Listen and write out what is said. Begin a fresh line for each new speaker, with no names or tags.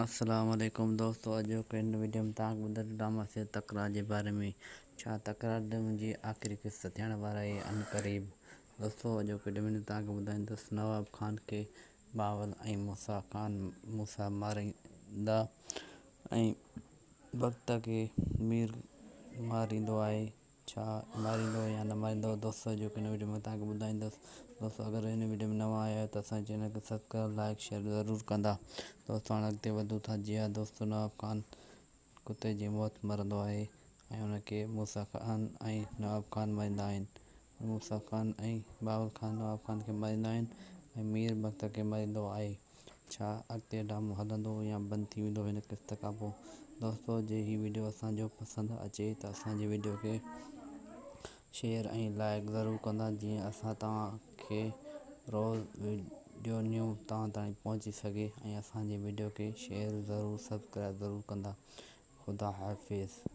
السلام عليڪم دوستو اڄوڪي هن وڊيو ۾ توهان کي ٻڌائيندو ڊراما سيد تڪرار جي باري ۾ ڇا تڪرار ڊرامي جي آخري قسط ٿيڻ واري آهي عنقريب دوستو اڄوڪي وڊيو ۾ توهان کي ٻڌائيندس نواب خان کي بهاول ۽ موسيٰ خان موسيٰ ماريندا ۽ وقت کي مير ماريندو آهي ڇا ماريندو يا نه ماريندو دوستو جو هن وڊيو ۾ توهان کي ٻڌائيندس دوستو اگر هن وڊيو ۾ نوان آيا آهيو ته اسان جي چينل کي سبسڪرائب لائڪ شيئر ضرور ڪندا دوستو هاڻي اڳتي وڌون ٿا جي ها دوستو نواب خان ڪتي جي موت مرندو آهي ۽ ان کي موسيٰ خان ۽ نواب خان ماريندا آهن موسيٰ خان ۽ بابر خان نواب خان کي ماريندا آهن ۽ مير بخت کي ماريندو آهي. ڇا اڳتي ڊرامو هلندو يا بند ٿي ويندو هن قسط کان پوء دوستو جي هي وڊيو اسان جو پسند اچي ته اسان جي وڊيو کي شيئر ۽ لائڪ ضرور ڪندا جيئن اسان توهان کي روز وڊيو نيو توهان تائين پهچي سگهي ۽ اسان جي وڊيو کي شيئر ضرور سبسڪرائب ضرور ڪندا خدا حافظ.